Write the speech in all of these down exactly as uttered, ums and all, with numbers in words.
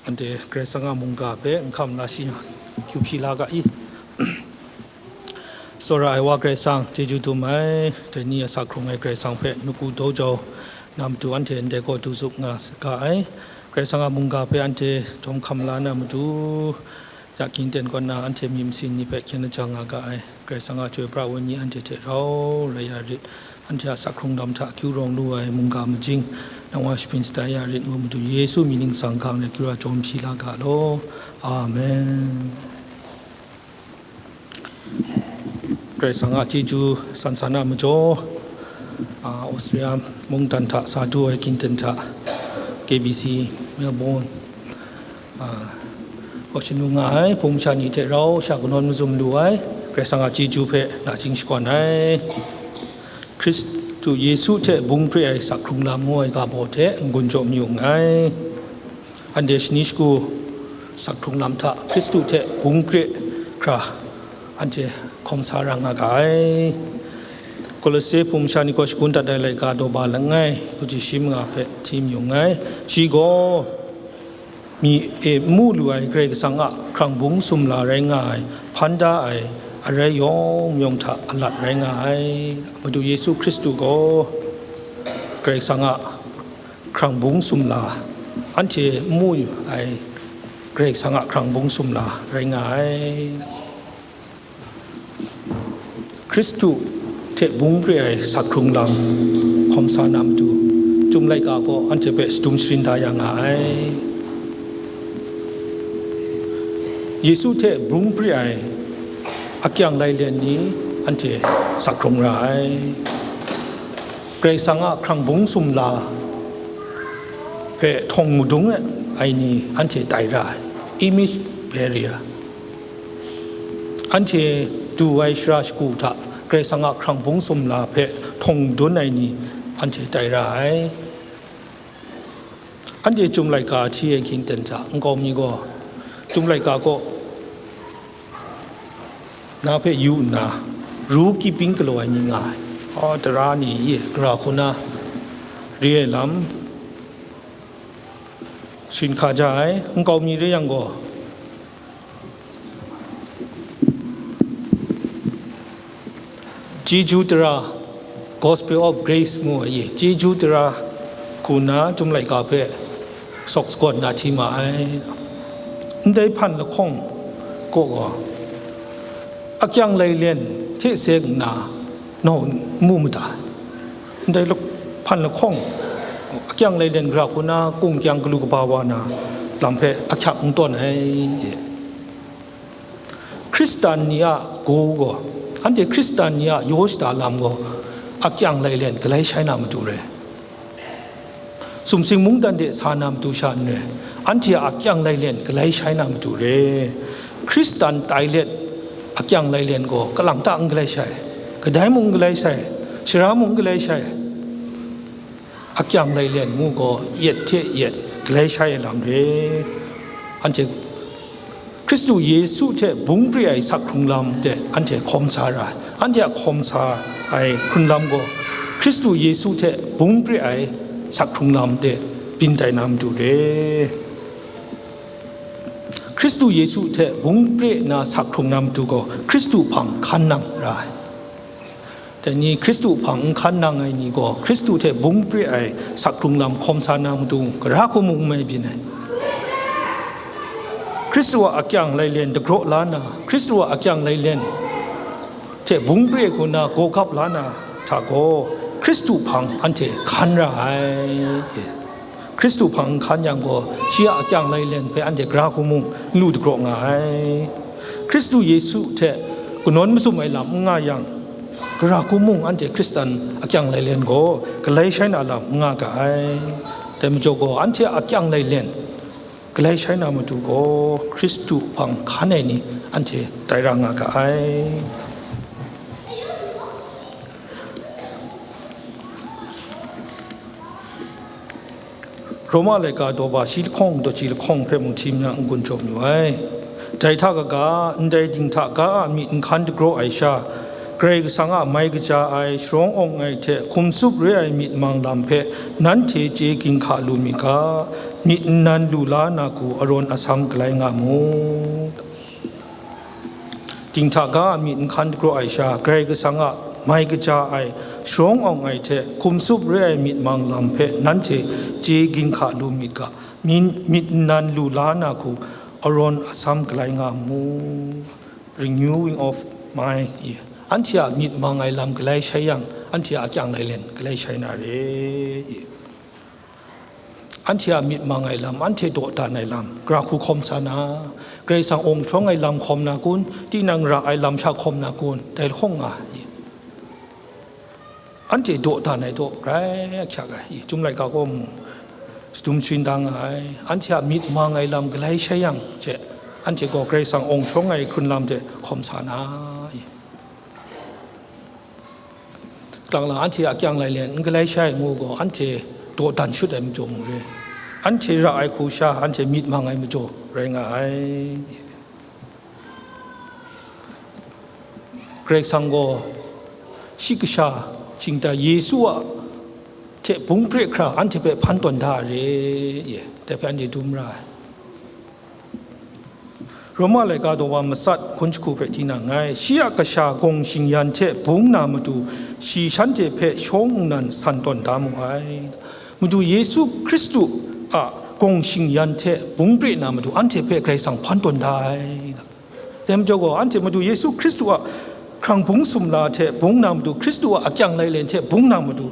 Anhte Karai Kasang a mungga hpe n hkam la shi, kyu hpyi la ga i? Tsawra ai Wa Karai Kasang, chyeju dum ai, dai ni a sa hkrung ai Karai Kasang hpe nawku daw jau na matu anhte ndai gaw du zup nga ga ai. Karai Kasang a mungga hpe anhte jawm hkam la na matu, ya ging ten kaw na anhte myit masin ni hpe hkyen lajang nga ga ai. Karai Kasang a chyoi pra ai wenyi anhte hte rau rai ya rit. Anhte a sa hkrung lam hta akyu rawng lu ai mungga majing, nang wa shapring shatai ya rit ngu matu, Yesu mying ningsang hkang let akyu ra jawm hpyi la ga law. Amen. Karai Kasang a chyeju san san a majaw, a, Austria mungdan hta sa du ai ging ten hta, K B C Melbourne, a, kaw shanu nga ai, hpung masha ni hte rau sha kanawn mazum lu ai, Karai Kasang a chyeju hpe nachying shakawn ai. Hkristu Yesu hte bung pre ai sa hkrung lam ngu ai ga baw hte n-gun jaw mayu nngai. Anhte shani shagu sa hkrung lam hta Hkristu hte bung pre hkra anhte hkawm sa ra nga ga ai. Kolose hpung masha ni gaw shagun dat ai laika daw ba langai, kaji shi manga hpe hti mayu nngai. Shi gaw myi e n mu lu ai Karai Kasang a hkrang bung sumla rai nga ai, hpan da ai, arai yawng mayawng hta alat rai nga ai. Madu Yesu Hkristu gaw Karai Kasang a hkrang bung sumla, anhte n mu ai Karai Kasang a hkrang bung sumla rai nga ai. Hkristu hte bung pre ai sa hkrung lam hkawm sa na matu, Chyum laika gaw anhte hpe shadum sharin da ya nga ai. Yesu hte bung pre ai akyang lailen ni anhte sa hkrung ra ai. Karai Kasang a hkrang bung sumla hpe htawng madung ai ni anhte tai ra ai. Image barrier. Anhte du ai shara shagu hta Karai Kasang a hkrang bung sumla hpe htawng dun ai ni anhte tai ra ai. Anhte Chyum laika hti ai ging ten hta nkau mi gaw, Chyum laika kaw na hpe yu nna, rule keeping galaw ai ni nga ai. Aw, tara ni e gara hku na re ai lam, shin hka ja ai, nkau mi re yang gaw, chyeju tara, Gospel of Grace ngu ai, chyeju tara hku na Chyum laika hpe sawk sagawn na hti ma ai. Ndai hpan lahkawng kaw gaw, akyang lailen hte seng nna, nau n mu mada. Ndai lak-, hpan lahkawng, akyang lailen gara hku na kung kyang galu kaba wa na lam hpe ahkyak n tawn ai. Hkristan ni a gaw gaw, anhte Hkristan ni a yaw shada lam gaw, akyang lailen galai shai na matu re. Sumsing mungdan de sa na matu sha n re, anhte a akyang lailen galai shai na matu re. Hkristan tai let akyang lailen gaw kalang ta n galai shai, kadai mung n galai shai, shara mung n galai shai. Akyang lailen mu gaw yet hte yet galai shai ai lam re. Anhte Hkristu Yesu hte bung pre ai sa hkrung lam de anhte hkawm sa ra ai. Anhte a hkawm sa ai hkrun lam gaw Hkristu Yesu hte bung pre ai sa hkrung lam de byin tai na matu re. Hkristu Yesu hte bung pre na sa hkrung na matu gaw Hkristu hpang hkan nang ra ai. Dai ni Hkristu hpang n hkan nang ai ni gaw Hkristu hte bung pre ai sa hkrung lam hkawm sa na matu gara hku mung n mai byin ai. Hkristu a akyang lailen dagraw la na, Hkristu a akyang lailen hte bung pre hku na gawgap la na hta gaw, Hkristu hpang anhte hkan ra ai. Hkristu hpang n hkan yang gaw, shi a akyang lailen hpe anhte gara hku mung n lu dagraw nga ai. Hkristu Yesu hte kanawn mazum ai lam n nga yang, gara hku mung anhte Hkristan akyang lailen gaw galai shai na lam n nga ga ai. Dai majaw gaw, anhte a akyang lailen galai shai na matu gaw, Hkristu hpang hkan ai ni anhte tai ra nga ga ai. Roma laika daw ba shi lahkawng daw chyi lahkawng hpe mung hti nna n-gun jaw mayu ai. Dai hta kaga, ndai dinghta ga a myit n hkan dagraw ai sha, Karai Kasang a mai kaja ai, sharawng awng ai hte hkum tsup re ai myit mang lam hpe nanhte chye ginhka lu mi ga, myit nnan lu la na hku arawn asam galai nga mu. Dinghta ga a myit n hkan dagraw ai sha, Karai Kasang a mai kaja ai, sharawng awng ai hte hkum tsup re ai myit mang lam hpe nanhte chye ginhka lu myit ga, myit, myit nnan lu la na hku arawn asam galai nga mu. Renewing of mind, i. Anhte a myit mang ai lam galai shai yang, anhte a akyang lailen galai shai na re, i. Anhte a myit mang ai lam, anhte dawdan ai lam, gara hku hkawm sa na, Karai Kasang awng hkawm ai lam hkawm na kun, tinang ra ai lam sha hkawm na kun, dai lahkawng nga, i. Anhte dawdan ai daw grai ahkyak ai, i, Chyum laika gaw mung shadum sharin da nga ai. Anhte a myit mang ai lam galai shai yang hte, anhte gaw Karai Kasang awng hkawm ai hkrun lam hte hkawm sa na, i. Kalang lang anhte a akyang lailen n galai shai ai ngu gaw, anhte dawdan shut ai majaw mung re, anhte ra ai hku sha anhte myit mang ai majaw rai nga ai. Karai Kasang gaw shi kasha shingtai Yesu a hte bung pre hkra anhte hpe hpan tawn da ai re, i, dai hpe anhte dum ra ai. Roma laika daw wa matsat hkun jahku hpe tinang ngai, shi a kasha gawng shingyan hte bung na matu, shi shanhte hpe shawng nnan san tawn da mu ai. Madu Yesu Hkristu a gawng shingyan hte bung pre na matu, anhte hpe Karai Kasang hpan tawn da ai. Dai majaw gaw, anhte Madu Yesu Hkristu a hkrang bung sumla hte bung na matu, Hkristu a akyang lailen hte bung na matu,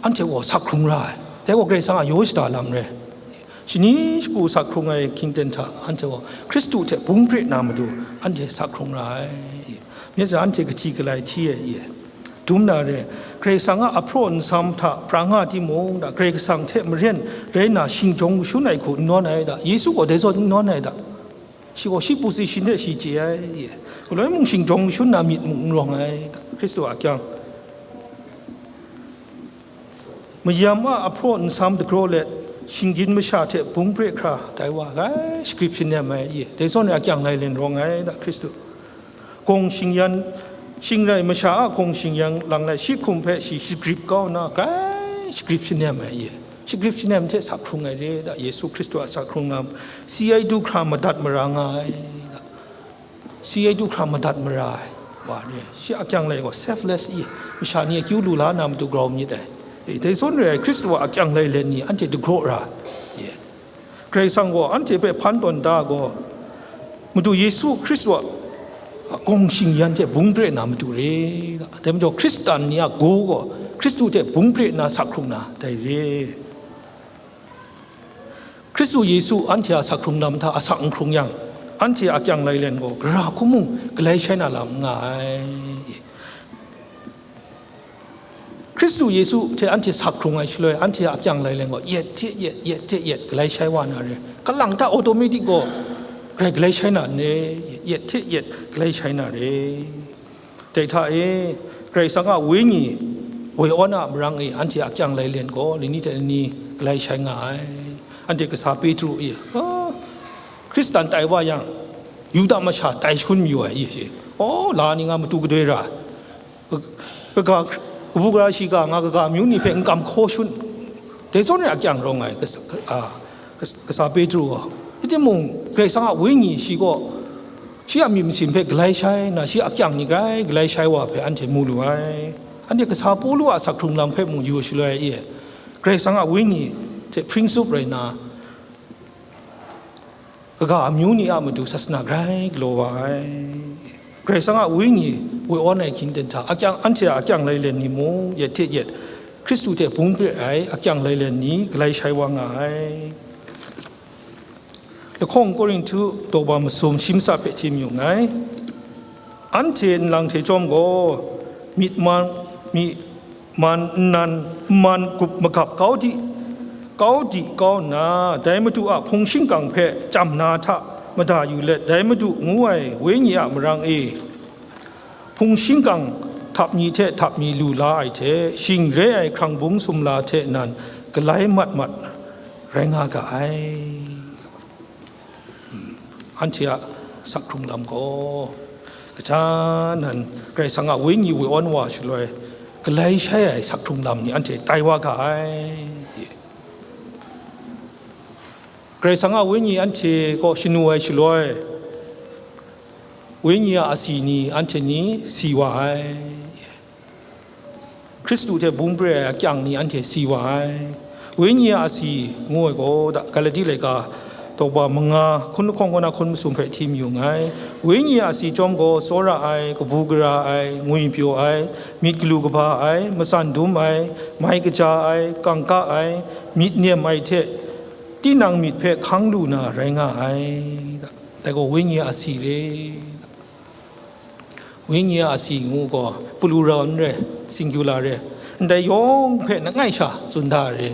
anhte gaw sak hkrung ra ai. Dai gaw Karai Kasang a yaw shada lam rai. Shani shagu sak hkrung ai hkying ten hta, anhte gaw Hkristu hte bung pre na matu, anhte sak hkrung ra ai. Myit sa anhte kahti galai hti ai, i. Dum na re, Karai Kasang a ahpraw nsam hta pra nga timung, da Karai Kasang hte maren rai na shing jawng kashun ai hku n nawn ai da, Yesu gaw dai zawn n nawn ai da. Shi gaw shi position hte shi chye ai, i. Galoi mung shing jawng kashun na myit mung n rawng ai da, Hkristu a akyang. Mayam a ahpraw nsam dagraw let, shinggyim masha hte bung pre hkra tai wa, grai shagrip shanem ai, i. Dai zawn e akyang lailen rawng ai da, Hkristu. Gawng shingyan, shingrai masha a gawng shingyan lang lai, shi hkum hpe shi shagrip kau nna, grai shagrip shanem ai, i. Shagrip shanem hte sak hkrung ai re da, Yesu Hkristu a sak hkrung lam, si ai du hkra madat mara nga ai da. Si ai du hkra madat mara ai wa re, shi akyang lai gaw selfless, i, masha ni akyu lu la na matu grau myit ai. E, dai zawn re ai Hkristu a akyang lailen ni anhte dagraw ra, i. Karai Kasang gaw anhte hpe hpan tawn da gaw, Madu Yesu Hkristu a gawng shingyan hte bung pre na matu re. Dai majaw Hkristan ni a gaw gaw Hkristu hte bung pre na sak hkrung na dai re. Hkristu Yesu anhte a sak hkrung lam hta asak n hkrung yang, anhte a akyang lailen gaw gara hku mung galai shai na lam n nga ai. Hkristu Yesu hte anhte sak hkrung ai shaloi, anhte a akyang lailen gaw yet hte yet, yet hte yet galai shai wa na re. Kalang ta automatic gaw grai galai shai na n re, yet hte yet galai shai na re. Dai hta e, Karai Kasang a Wenyi woi awn a marang e anhte a akyang lailen gaw lani hte lani galai shai nga ai. Anhte kasa Petru e, ah, Hkristan tai wa yang, Yuda masha tai shun mayu ai, i, shi, aw, la ni nga matu gadoi ra, kaga, kabu gara shiga nga kaga amyu ni hpe n kam hkaw shun, dai zawn re akyang rawng ai, kas-, a, kas-, kasa Petru gaw. Rai timung, Karai Kasang a Wenyi shi gaw, shi a myit masin hpe galai shai na, shi a akyang ni grai galai shai wa hpe anhte mu lu ai. Anhte kasa Pawlu a sak hkrung lam hpe mung yu shaloi e, Karai Kasang a Wenyi hte hpring tsup rai na, kaga amyu ni a matu sasana grai galaw wa ai. Karai Kasang a Wenyi woi awn ai hkying ten hta, akyang, anhte a akyang lailen ni mung, yet hte yet, Hkristu hte bung pre ai akyang lailen ni galai shai wa nga ai. Lahkawng Korinhtu daw wa masum shi matsat hpe htim yu nngai. Anhte nlang hte chyawm gaw, myit man, myi man nnan, n man gup magap kau di, kau di kau nna, dai Madu a hpung shingkang hpe chyam na hta mada yu let, dai Madu ngu ai Wenyi a marang e, hpung shingkang htap mi hte htap mi lu la ai hte, shing re ai hkrang bung sumla hte nan galai mat mat rai nga ga ai. Anhte a sak hkrung lam gaw, kaja nan Karai Kasang a Wenyi woi awn wa shaloi, galai shai ai sak hkrung lam ni anhte tai wa ga ai. Karai Kasang a Wenyi anhte kaw shanu ai shaloi, Wenyi a asi ni anhte ni si wa ai. Hkristu hte bung pre ai akyang ni anhte si wa ai. Wenyi a asi ngu ai gaw, da, Galati laika daw ba manga hkun lahkawng kaw na hkun masum hpe hti mayu nngai. Wenyi a asi chyawm gaw, tsawra ai, kabu gara ai, ngwipyaw ai, myit galu kaba ai, matsan dum ai, mai kaja ai, kangka ai, myit nem ai hte tinang myit hpe hkang lu na rai nga ai. Dai gaw wenyi a asi re. Wenyi a asi ngu gaw plural n rai, singular re. Ndai yawng hpe langai sha tsun da re.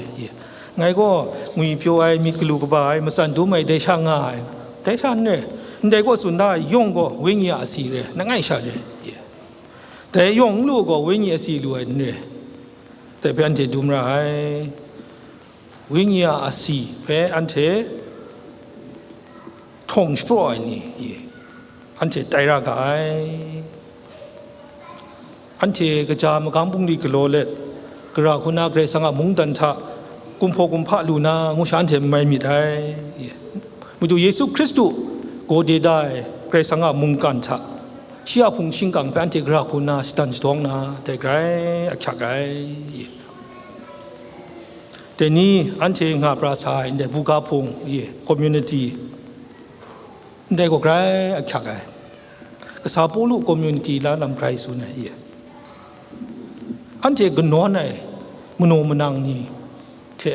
Ngai gaw ngwipyaw ai, myit galu kaba ai, matsan dum ai, dai sha nga ai, dai sha n rai. Ndai gaw tsun da ai yawng gaw wenyi a asi re, langai sha re. Dai yawng n lu gaw wenyi asi lu ai n rai. Dai hpe anhte dum ra ai. Wenyi a asi hpe anhte htawng shapraw ai ni, anhte tai ra ga ai. Anhte kaja magam bungli galaw let, gara hku na Karai Kasang a mungdan hta kumhpaw kumhpa lu na, ngu sha anhte n mai myit ai. Madu Yesu Hkristu gaw de da ai Karai Kasang a mungkan hta, shi a hpung shingkang hpe anhte gara hku na shadan shadawng na, dai grai ahkyak ai. Dai ni anhte nga pra sa ai ndai buga hpung, ye, community, ndai gaw grai ahkyak ai. Kasa Pawlu community la lam grai tsun ai, ye. Anhte kanawn ai manaw manang ni hte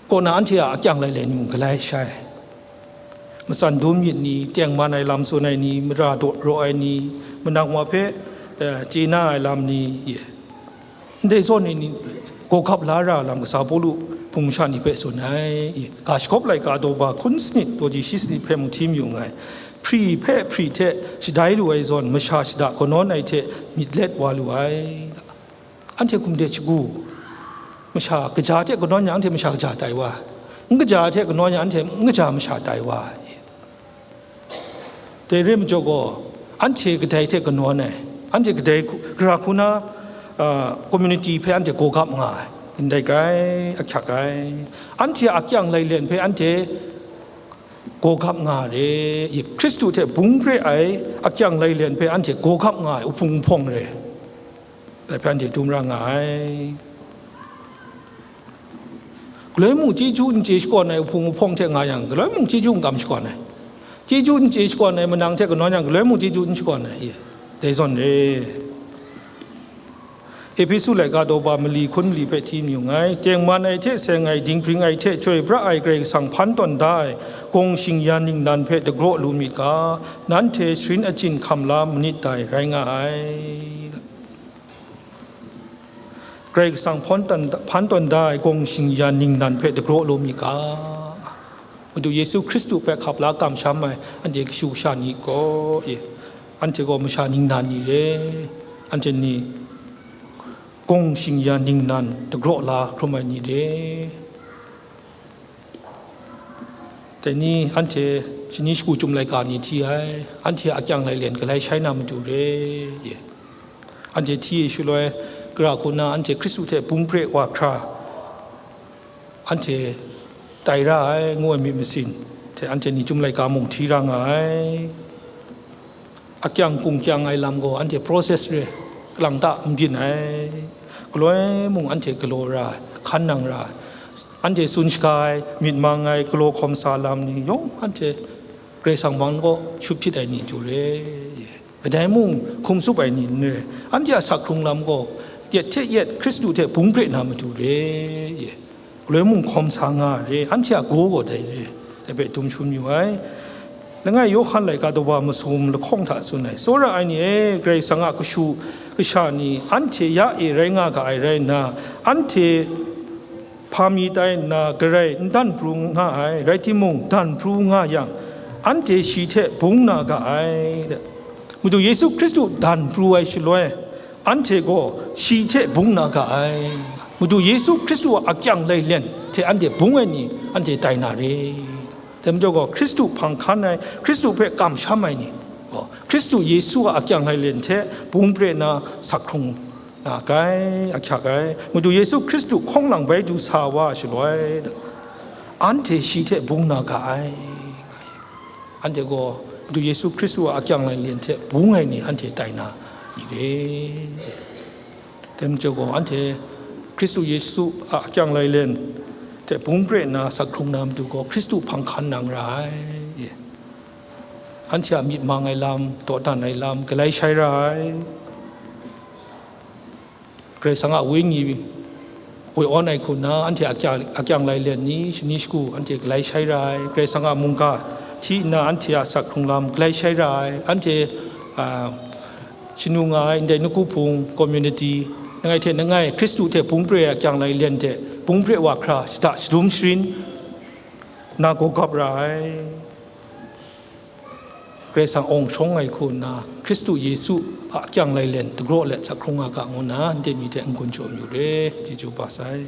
kaw na anhte a akyang lailen mung galai shai. Matsan dum myit ni, tengman ai lam tsun ai ni, mara daw raw ai ni, manang wa hpe, eh, chye na ai lam ni, ye. Ndai zawn ni, ni gaw gap la ra lam kasa Pawlu hpung masha ni hpe tsun ai, ye. Ga shagawp laika daw ba hkun sanit, daw ji shi sanit hpe mung hti mayu nngai. Hpri hpe hpri hte shadai lu ai zawn, masha shada kanawn ai hte myit let wa lu ai. Anhte hkum de shagu, masha kaja hte kanawn yang, anhte masha kaja tai wa, n kaja hte kanawn yang, anhte n kaja masha tai wa. Dai re majaw gaw, anhte kadai hte kanawn ai, anhte kadai hku-, gara hku na, a, community hpe anhte gaw gap nga ai, ndai grai ahkyak ai. Anhte a akyang lailen hpe anhte gaw gap nga re, i Hkristu hte bung pre ai akyang lailen hpe anhte gaw gap nga ai, uhpung uhpawng re. Dai hpe anhte dum ra nga ai. Galoi mung chyeju n chye shakawn ai uhpung uhpawng hte nga yang, galoi mung chyeju n kam shakawn ai. Chyeju n chye shakawn ai manang hte kanawn yang, galoi mung chyeju n shakawn ai. Dai zawn re. Ehpesu laika daw ba mali hkun mali hpe hti mayu nngai. Tengman ai hte seng ai, dinghpring ai hte chyoi pra ai Karai Kasang hpan tawn da ai, gawng shingyan ningnan hpe dagraw lu myit ga, nanhte sharin achyin hkam la manit dai rai nga ai. Karai Kasang hpan tawn, hpan tawn da ai gawng shingyan ningnan hpe dagraw lu mi ga, Madu Yesu Hkristu hpe hkap la kamsham ai anhte kashu kasha ni gaw, e, anhte gaw masha ningnan ni re, anhte ni gawng shingyan ningnan dagraw la hkrum ai ni re. Dai ni anhte shani shagu chyum laika ni hti ai, anhte a akyang lailen galai shai na matu re, ye. Anhte hti ai shaloi, gara hku na anhte Hkristu hte bung pre wa hkra, anhte tai ra ai, ngu ai myit masin hte anhte ni chyum laika mung hti ra nga ai. Akyang kungkyang ai lam gaw anhte process re, kalang ta n byin ai. Galoi mung anhte galaw ra ai, hkan nang ra ai, anhte tsun shaga ai, myit mang ai, galaw hkawm sa lam ni yawng anhte Karai Kasang man kaw shut hpyit ai ni chyu re. Kadai mung hkum tsup ai ni n re. Anhte a sak hkrung lam gaw yet hte yet Hkristu hte bung pre na matu re. Galoi mung hkawm sa nga re, anhte a gaw gaw dai re, dai hpe dum shangun yu ai. Langai Yawhan laika dawa masum lahkawng hta tsun ai, tsawra ai ni e, Karai Kasang a kashu kasha ni anhte ya e rai nga ga ai rai nna, anhte hpa mi tai nna garai n dan pru nga ai, rai timung, dan pru nga yang, anhte shi hte bung na ga ai. Madu Yesu Hkristu dan pru ai shaloi, anhte gaw shi hte bung na ga ai. Madu Yesu Hkristu a akyang lailen hte anhte bung ai ni, anhte tai na re. Dai majaw gaw, Hkristu hpang hkan ai, Hkristu hpe kamsham ai ni gaw, Hkristu Yesu a akyang lailen hte bung pre na sak hkrung na grai ahkyak ai. Madu Yesu Hkristu hkawng lang bai du sa wa shaloi, anhte shi hte bung na ga ai. Anhte gaw Madu Yesu Hkristu a akyang lailen hte bung ai ni anhte tai na ni re. Dai majaw gaw, anhte Hkristu Yesu a akyang lailen hte bung pre nna sak hkrung na matu gaw, Hkristu hpang hkan nang ra ai. Anhte a myit mang ai lam, dawdan ai lam, galai shai ra ai. Karai Kasang a Wenyi woi awn ai hku nna, anhte a kya-, akyang lailen ni, shani shagu, anhte galai shai ra ai. Karai Kasang a mungga hti nna, anhte a sak hkrung lam galai shai ra ai. Anhte, a, shanu nga ai ndai nawku hpung, community, langai hte langai, Hkristu hte bung pre ai akyang lailen hte bung pre wa hkra shada shadum sharin na gawgap ra ai. Karai Kasang awng shawng ai hku nna, Hkristu Yesu a akyang lailen dagraw let sak hkrung nga ga ngu nna, ndai mi hte n-gun jaw mayu re, chyeju ba sai.